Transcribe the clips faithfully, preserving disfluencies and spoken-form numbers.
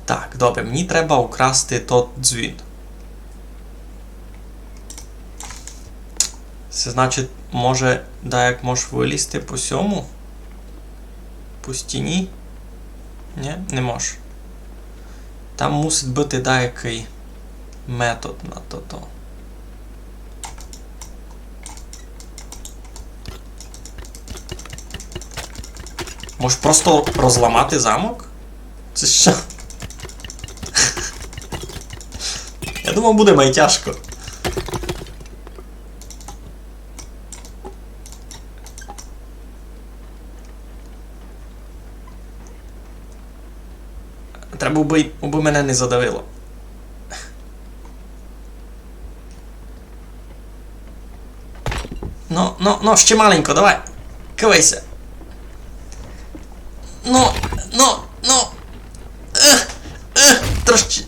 Так, добре, мені треба украсти тот дзвін. Се значить, може, даяк мож вылізти по сьому? По стіні? Нї, не мож. Там мусить быти даякый метод на тото. Мож просто розламати замок? Ци што? Я думав, буде май тяжко. Треба, убы, убы мене не задавило. Ну, ну, ну, ще маленько, давай. Кывай ся. Ну, ну, ну. Е, е, трошки.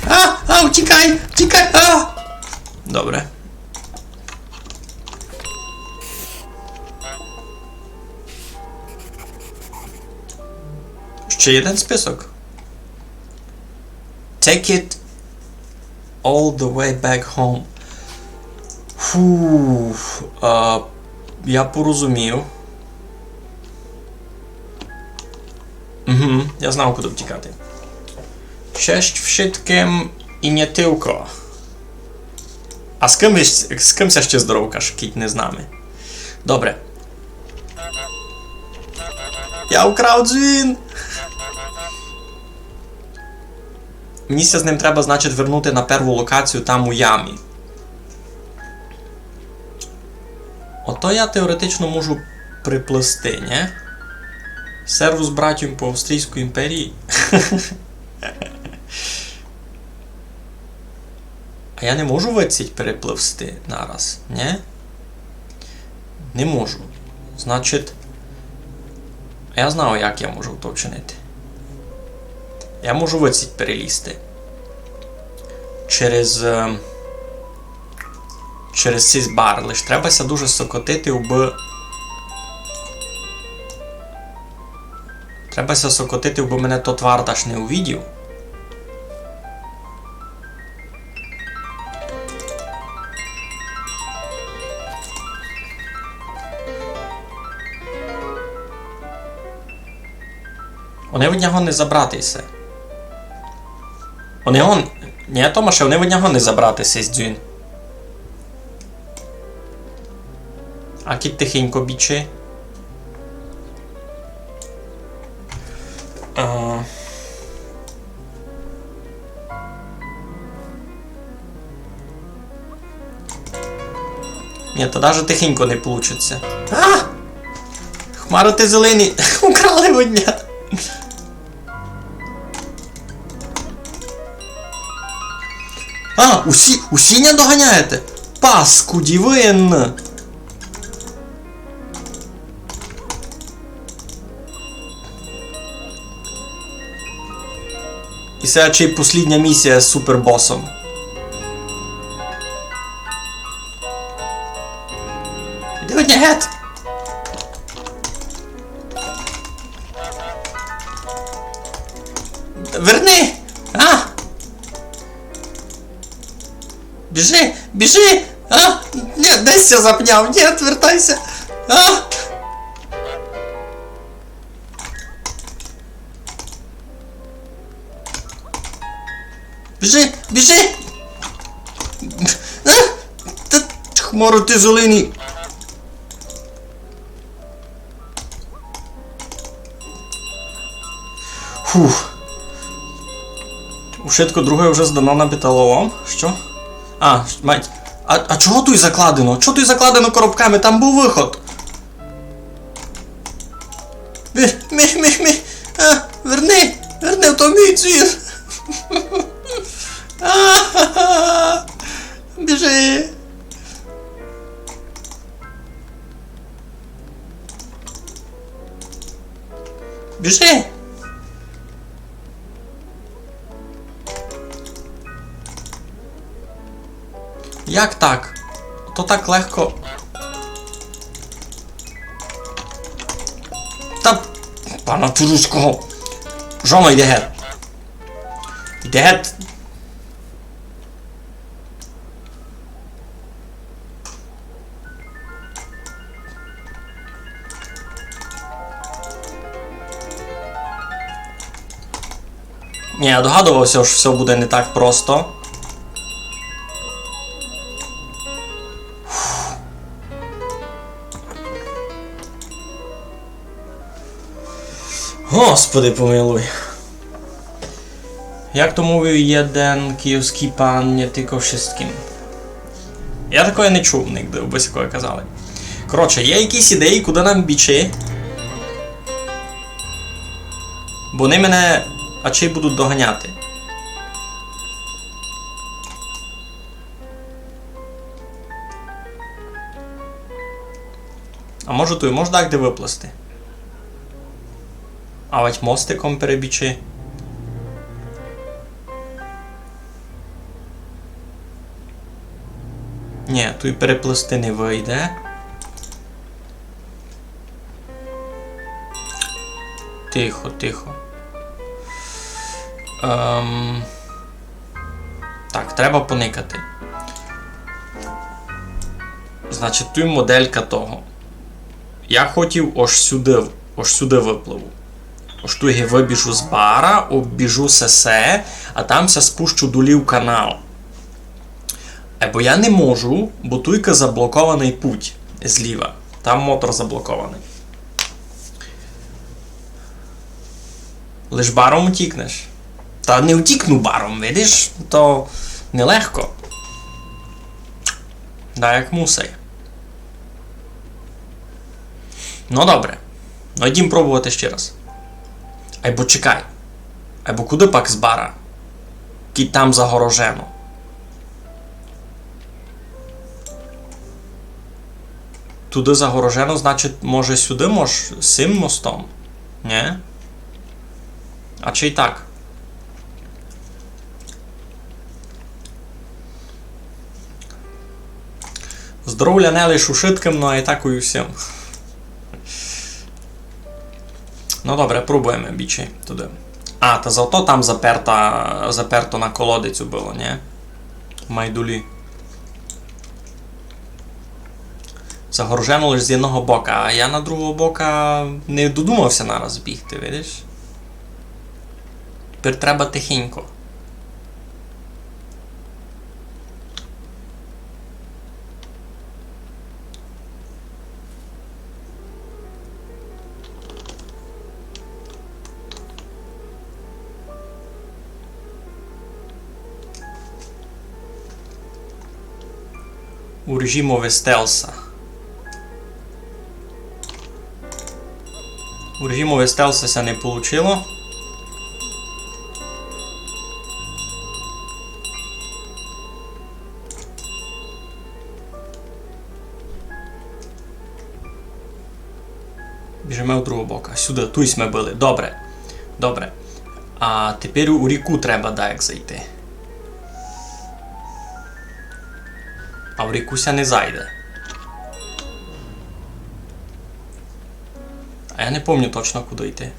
А, а, утікай, утікай, а! Добре. Ще єден список. Take it all the way back home. Фу, а, я порозумів. Угу, я знав, куды втікати. Честь вшыткым і не тілько. А з кым, з кым ся ще здоровкаш, кідь не з нами? Добре. Я украв дзвін! Мені ся з ним треба, значить, вернути на перву локацію там у ямі. Ото я теоретично можу приплисти, нї? Сервус братям по Австрійській імперії. А я не можу выдсіть перепливсти нараз, нї? Не можу. Значить, я знав, як я можу то вчинити. Я можу выдсіть перелізти. Через, е, через сись бар. Лиш треба ся дуже сокотити, убы... Треба ся сокотити, убы мене тот вардаш не увидів. Они од нього не забрати се. Они он... Нї, Томаше, они од нього не забрати сись дзвін. А кідь тихенько бічи. А. Нї, та даже тихенько не получить ся. А! Хмароты зелені украли од ня. А, усі, усі ня доганяєте? Паскуді вы! І се ще й послідня місія з супербосом. Іди од ня гет! Верни! А! Біжи! Біжи! А! Нї, десь ся запняв! Нї, вертайся! А! Біжи! Біжи! А! Та хмароты зелені! Фух. Ушытко друге вже здано на металолом. Што? А, мать. А, а чого туй закладено? Чого туй закладено коробками? Там быв выход. Мі, мі, мі, мі. А, верни, верни, то мій дзвін. А, біжи. Біжи! Як так? То так легко. Та, пана Турецького. Жоно, йди геть. Іди геть! Ні, я догадувався, што всьо буде не так просто. Господи помилуй. Як то мовив єден київськый пан, не тілько вшысткым. Я такоє не чув нигде, обы сякоє казали. Коротше, є якісь ідеї, куды нам бічи? Бо они мене ачей будуть доганяти. А може, туй мож дагде выплысти? Авадь мостиком перебічи. Нї, туй переплысти не выйде. Тихо, тихо. Ем, так, треба поникати. Значить, туй моделька того. Я хотів ож сюды, ож сюды выпливу. Ож туй ги выбіжу з бара, оббіжу сесе, а там ся спущу долі в канал. Е, бо я не можу, бо туйка заблокованый путь зліва. Там мотор заблокованый. Лиш баром утікнеш. Та не утікну баром, видиш? То нелегко. Да, як мусай. Но добре. Но йдім пробовати ще раз. Айбо чекай. Айбо куды пак з бара? Кідь там загорожено. Туды загорожено, значить, може, сюды мож сим мостом? Нї? А чи й так? Здоровля не лиш ушыткым, но і так і усім. Но добре, пробуєме бічи туды. А, та зато там заперта, заперто на колодицю было, нї? Май долі. Загорожено лиш з єдного бока, а я на другого бока не додумав ся нараз бігти, видиш? Тепер треба тихенько. У режимови стелса. У режимови стелса ся не получило. Біжиме у другого бока. Сюды, туй сьме были. Добре. Добре. А тепер у ріку треба даяк зайти. А в ріку ся не зайде. А я не помню точно, куды йти.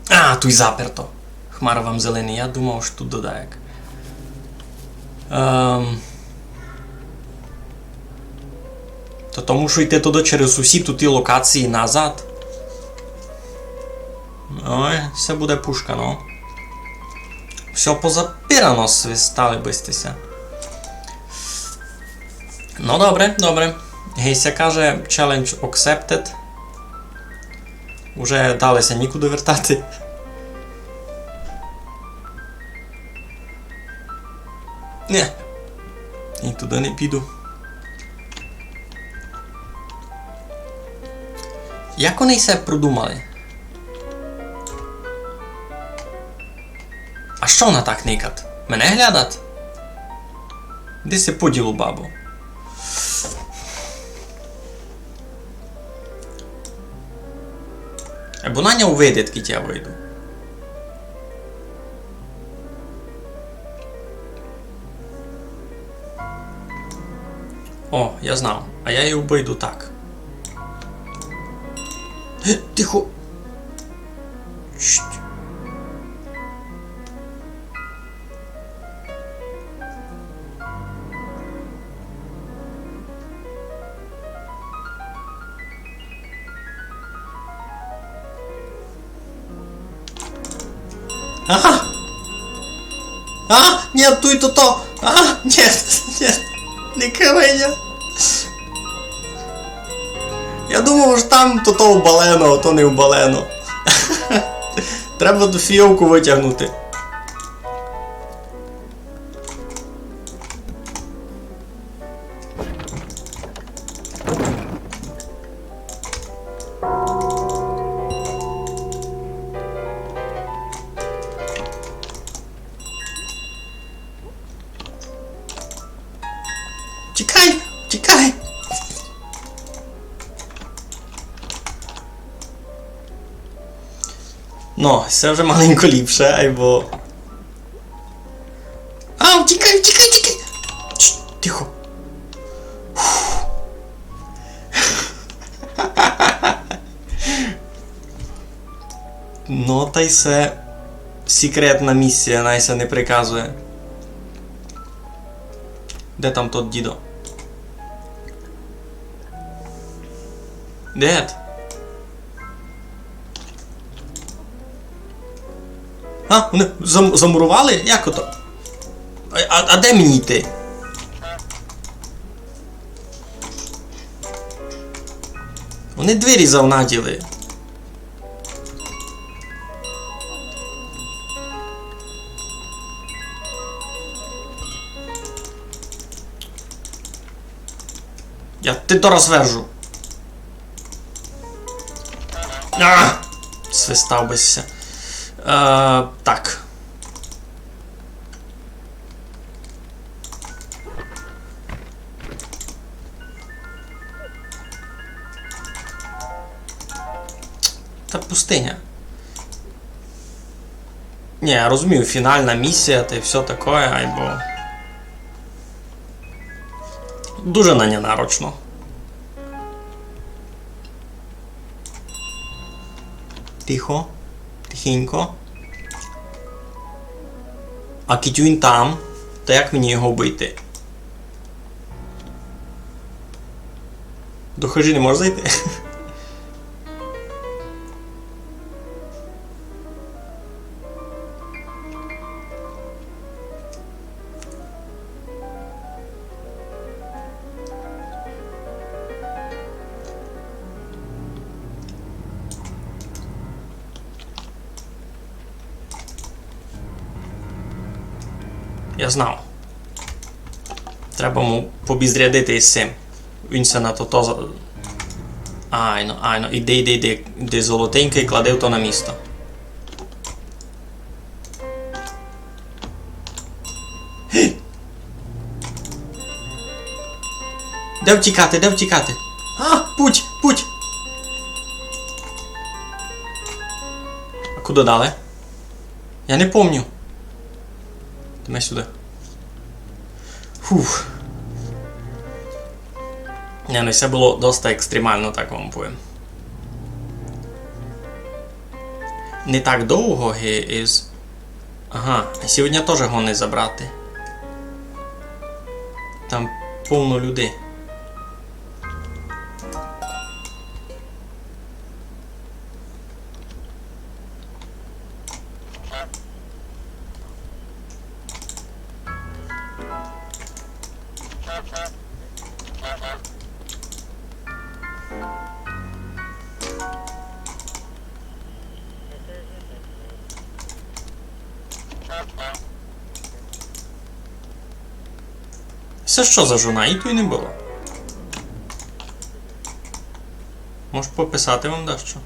А, туй заперто. Хмара вам зелена, я думав, што туй даяк. Ем. То, то мушу йти туды через усі туті локації назад. Ой, се буде пушка, но. Всьо позапирано, свистали бы сьте ся. Но добре, добре. Ги ся каже, challenge accepted. Уже дале ся нікуды вертати. Нє. І туды не піду. Як они се продумали? А што она так никат? Мене глядат? Йди си по ділу, бабо. Або она ня увидить, кідь я выйду. О, я знав. А я її обыйду так. Тихо. Чт. А! А! Ні, туй то то! А! Ні, ні, не кривай я. Я думав, ож там то то вбалено, а то не вбалено. Треба ту фійовку вытягнути. Тікай! Тікай! Ну, се вже маленько ліпше, айбо. А, тікай, тікай, тікай! Чш, тихо. Ну, тай се секретна місія, най ся не приказує. Де там тот дідо? Де? А, вони зам-, замурували? Як ото? А, а, а де мені йти? Вони двері завнаділи. Я ти то розвержу. А! Свистав би ся. Е, так. Та пустиня. Ні, я розумію, фінальна місія та й всьо таке, айбо дуже на ня нарочно. Тихо, тихенько. А кидь він там, та як мені його обыйти? До хижі не можеш зайти? Я знав. Треба му побізрядити із сим. Він ся на то, то за-, айно, айно, іди, іди, іди, іди золотенький, клади то на місто. Де втікати, де втікати? А, путь, путь! А куды далі? Я не помню. Йдеме сюды. Фух. Не, ну, се было доста екстремално, так вам повім. Не так довго ги із. Ага, а сьогодні тоже го не забрати. Там повно людей. Се што за жона? Її туй не было. Можу пописати вам дещо.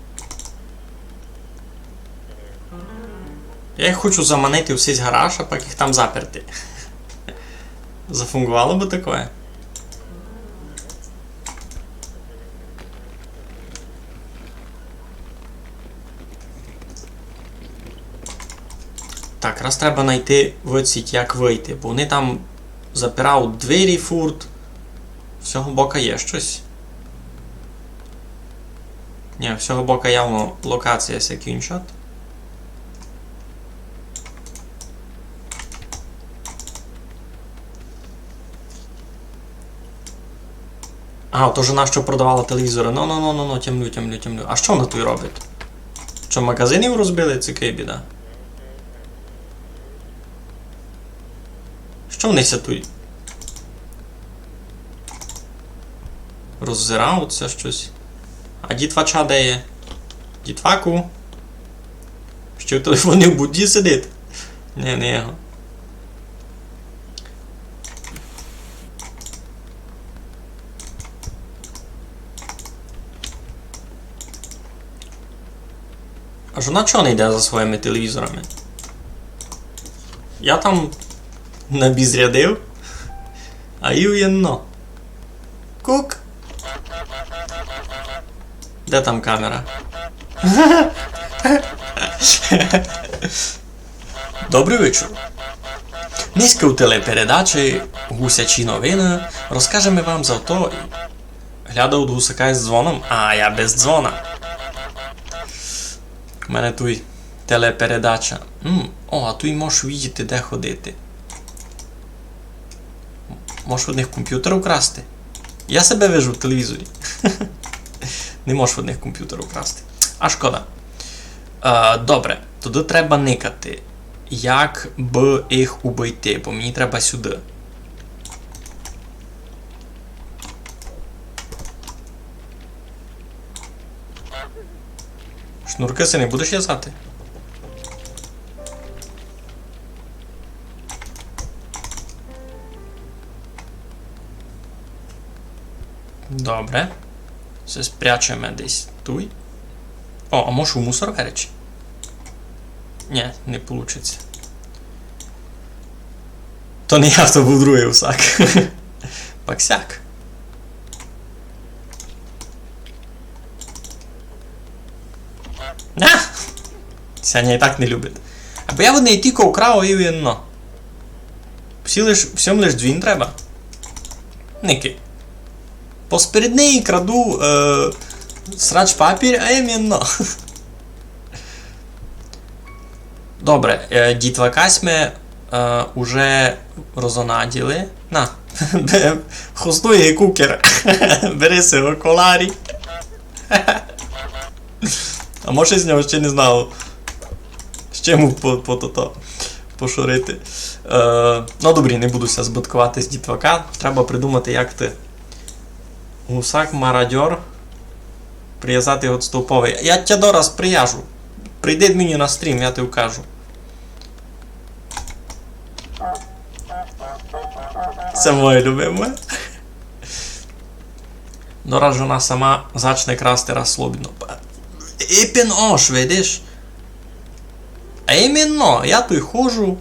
Я їх хочу заманити у сись гараж, а пак їх там заперти. Зафунґовало бы такоє? Так, раз треба найти выхід, як выйти, бо они там запирають двері фурт. З сього бока є штось. Ні, з сього бока явно локація ся кінчить. А, то жона, што продавала телевізори. Ну, ну, ну, ну, ну, тямлю, тямлю, тямлю. А што она туй робить? Што, магазин їй розбили? Ци яка біда? Што вони ся туй роззираються штось? А дітвача де є? Дітваку? Ще в телефонній буді сидить? Ні, не його. А жона чого не йде за своїми телевізорами? Я там набізрядив, а їй єдно. Кук. Де там камера? Добрый вечур. Нынька у телепередачі «Гусячі новины» розкажеме вам за то, глядав гусака із дзвоном, а я без дзвона. У мене туй телепередача. М, о, а туй можеш видіти, де ходити. Можеш од них компютер украсти? Я себе вижу в телевізорі. Не можеш од них компютер украсти. А шкода. Е, добре, туды треба никати. Як бы їх убити, бо мені треба сюды. Шнуркы си не будеш вязати? Добре. Се спрячеме десь туй. О, а можу у мусор веречи? Нє, не получить ся. То не я, то быв другый гусак. Пак сяк. А! Ся ня і так не любить. Або я в неї тілько украв і видно. Всі лиш, всім лиш дзвін треба. Ники. Посперед неї краду, е, срач папір, а іменно. Добре, е, дітвака сьме, е, уже розонаділи. На, хоснуй ги кукер. Бери си окуларі. А може з нього ще не знав. Ще му по, по тото пошорити. Е, ну добрі, не буду ся збытковати з дітвака. Треба придумати, як ты. Гусак, мародьор. Привязати його стовпови. Я тя дораз привяжу. Прийди мені на стрім, я ти вкажу. Се моє любиме. Дораз жона сама зачне красти раз слобідно. Ипен ош, видиш? А іменно, я туй ходжу.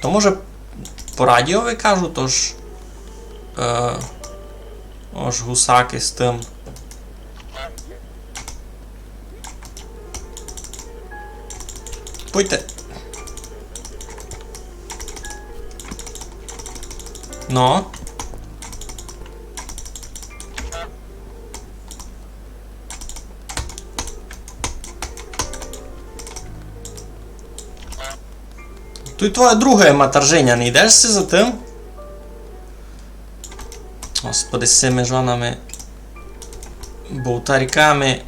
То може по радіо ви кажу, тож, е, ож гусаки з тым. Пуйте. Но. Туй твоє друге матержиня, не йдеш си за тым? Господи, з сими жонами, бовтарьками.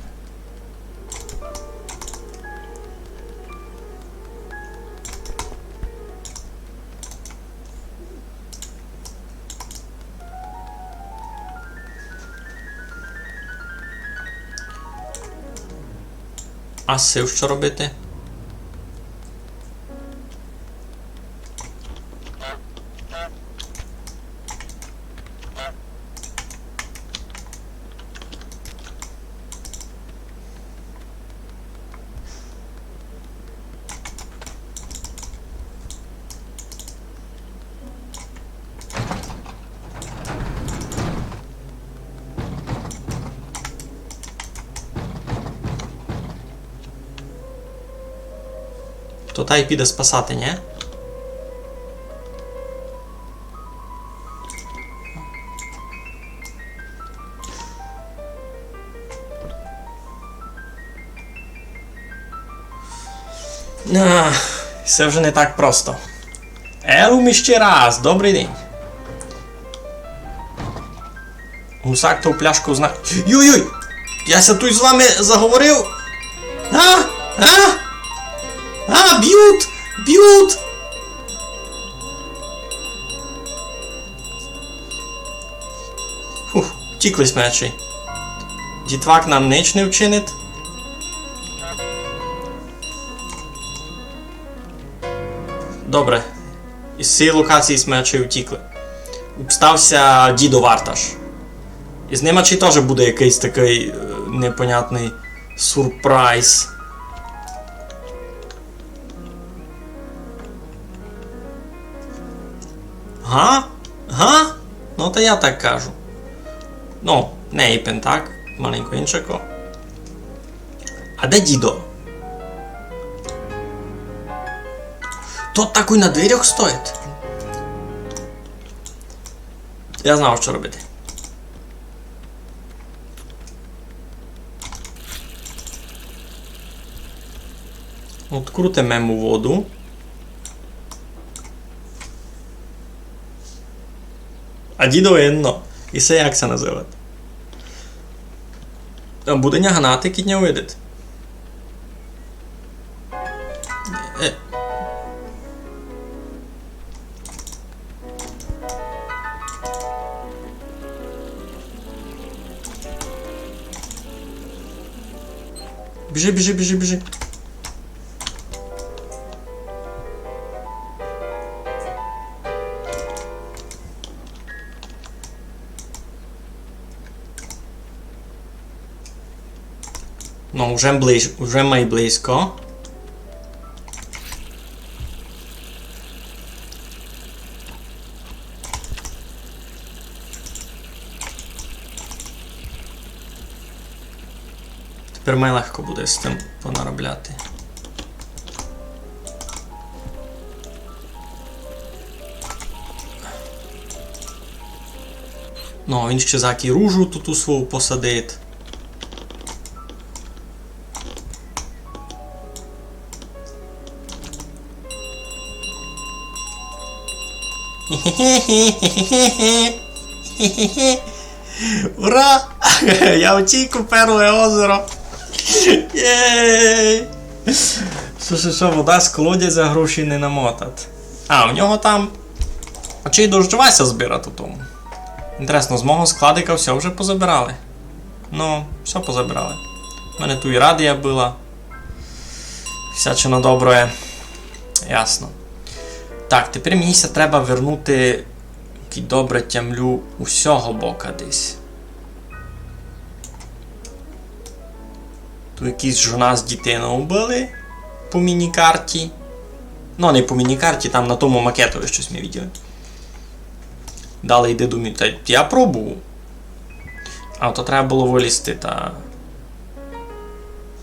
А з сим што робити? То тай піде спасати, нє? Ах, се вже не так просто. Елум іщи раз, добрый день. Гусак ту пляшку зна-, йой-йой! Я ся туй з вами заговорив! А? А? А, бют! Бют! Фух, втікли сьме ачей. Дітвак нам нич не вчинить. Добре. Із сеї локації сьме ачей втікли. Обстав ся дідо варташ. І з ним ачей тоже буде якыйсь такый, е, непонятный сюрприз. Га? Га? Ну, та я так кажу. Ну, не іпен так, маленько иншако. А де дідо? Тот такой на дверях стоїть. Я знав, што робити. Открутиме му воду. А дідо єдно. І се як ся называть? А буде ня ганати, кідь ня увидить. Е. Біжи, біжи, біжи, біжи. Ну, уже ближ-, уже май близько. Тепер май легко буде з тым понаробляти. Ну, він ще закі ружу тут у свою посадить. Ура! Я втік у Перле озеро. Єй! Што, што, што, вода з колодязя гроші не намотать. А, у нього там. А чи й дождьова ся збирать у тому? Інтересно, з мого складика всьо вже позабирали? Ну, всьо позабирали. У мене туй радія была. Всячина доброє. Ясно. Так, тепер мені ся треба вернути, кідь добре тямлю, у сього бока десь. Туй якісь жона з дітинов были по міні-карті. Ну, не по міні-карті, там на тому макетови штось ми виділи. Далі йди до мі-, та я пробую. А, то треба было вылізти та,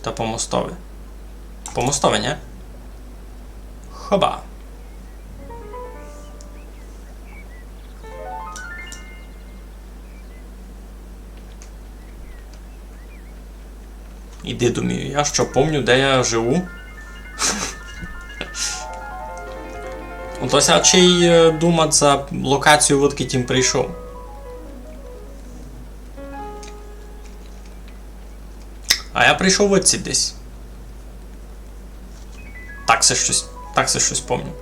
та по мостови. По мостови, нї? Хоба. Іди, думаю, я што помню, де я живу? Ото ся ще й, е, думать за локацію, откіть им прийшов. А я прийшов оці десь. Так се штось, так се штось помню.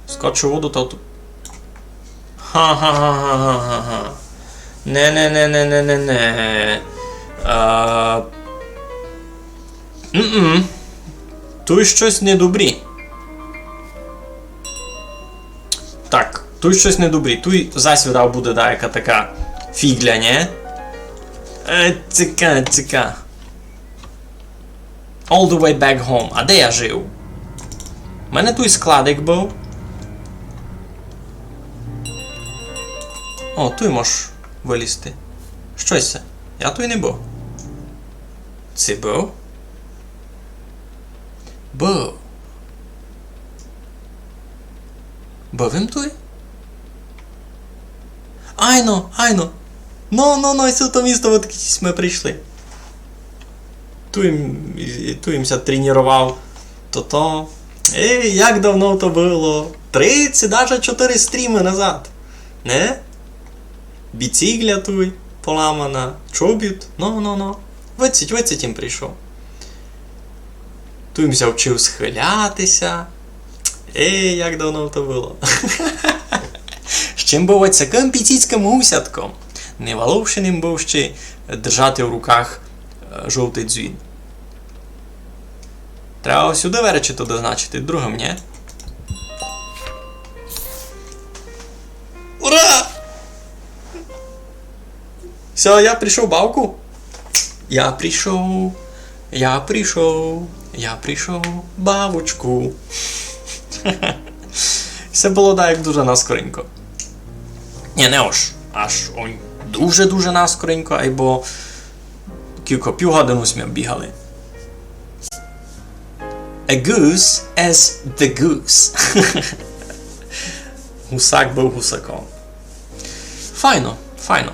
Скочу у воду, та ту-, ха-ха-ха-ха-ха-ха. Не, не, не, не, не, не, не. Е, м-м. Туй штось недобрі. Так, туй штось недобрі. Туй зась видав буде даяка така фіґля, нї? Е, цика, цика. All the way back home. А де я жив? У мене туй складик быв. О, туй можеш вылізти. Штось се. Я туй не быв. Ци быв? Быв. Быв им туй? Айно, айно. Но, но, но, і се то місто, откіть сьме прийшли. Туй им, і, і туй им ся тренірував. То-то. Ей, як давно то было? Три ци даже чотыри стрімы назад. Не? Біціґля туй поламана, чобіт. Но, но, но. Оціть, оціть им прийшов. Туй им ся вчив схиляти ся. Ей, як давно то было. З чим быв оцякым піціцькым гусятком? Не валовши ним быв ще держати в руках е, жовтый дзвін. Треба сюды, веречи, то дозначити, другым, нї? Ура! Всьо, я прийшов бавку. Я прийшов, я прийшов, я прийшов бавочку. Се было даяк дуже наскоренько. Нї, не ож аж онь дуже-дуже наскоренько, айбо кілько, пів годины сьме бігали. A goose is the goose. Гусак быв гусаком. Файно, файно.